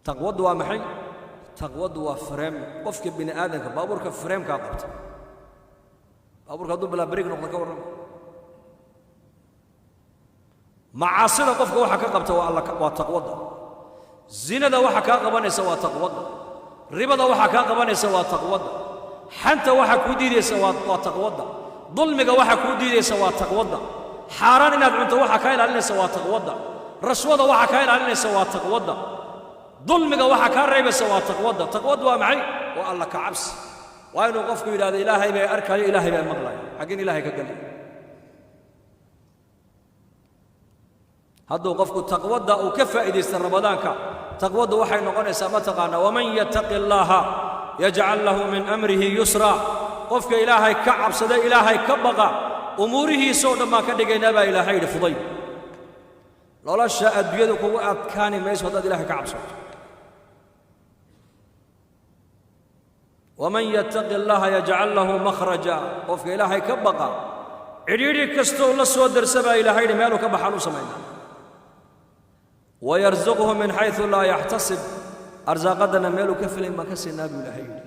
Taqwaddu waa maxay? Taqwaddu waa frame. Qofka bini aadamka baabuurka framekaa qabta. Baabuurka hadduu bilaa brake noqdo, ka warrama? Macaasida qofka waxa ka qabta waa alla, waa taqwadda. Zinada waxa kaa qabanaysa waa taqwadda. Ribada waxa kaa qabanaysa waa taqwadda. Xanta waxa kuu diidaysa waa taqwadda. Dulmiga waxa kuu diidaysa waa taqwadda. Xaaraan inaad cunto waxa kaa ilaalinaysa waa taqwadda. Rashwada waxa kaa ilaalinaysa waa taqwadda. Dulmiga waxa kaa reebaysa waa taqwadda. Taqwaddu waa maxay? Waa alla ka cabsi. Waa inuu qofku yidhahdo: "Ilaahay bay arkayo, Ilaahay baa maqlaya, xaggeen Ilaahay ka galay?" Hadduu qofku taqwadda uu ka faa'iidaysta Ramadaanka, taqwaddu waxay noqonaysaa, ma taqaanaa? Waman yattaqi Allaaha yajcal lahu min amrihi yusra. Qofka Ilaahay ka cabsada, Ilaahay ka baqa, umuurihiisoo dhan baan ka dhigaynaa, baa Ilaahay yidhi, fuday. Nolosha adduunyadu kugu adkaani mayso haddaad Ilahay ka cabsato. Waman yattaqi Allaha yajcal lahu makhraja. Qofka Ilaahay ka baqa, cidhiidhi kastoo la soo darsa, baa Ilaahay yidhi, meeluu ka baxaan u samaynaa. Wayarsuqhu min xaysu laa yaxtasib. Arsaaqaddana meeluu ka filayn baan ka siinaa, buu Ilaahay yidhi.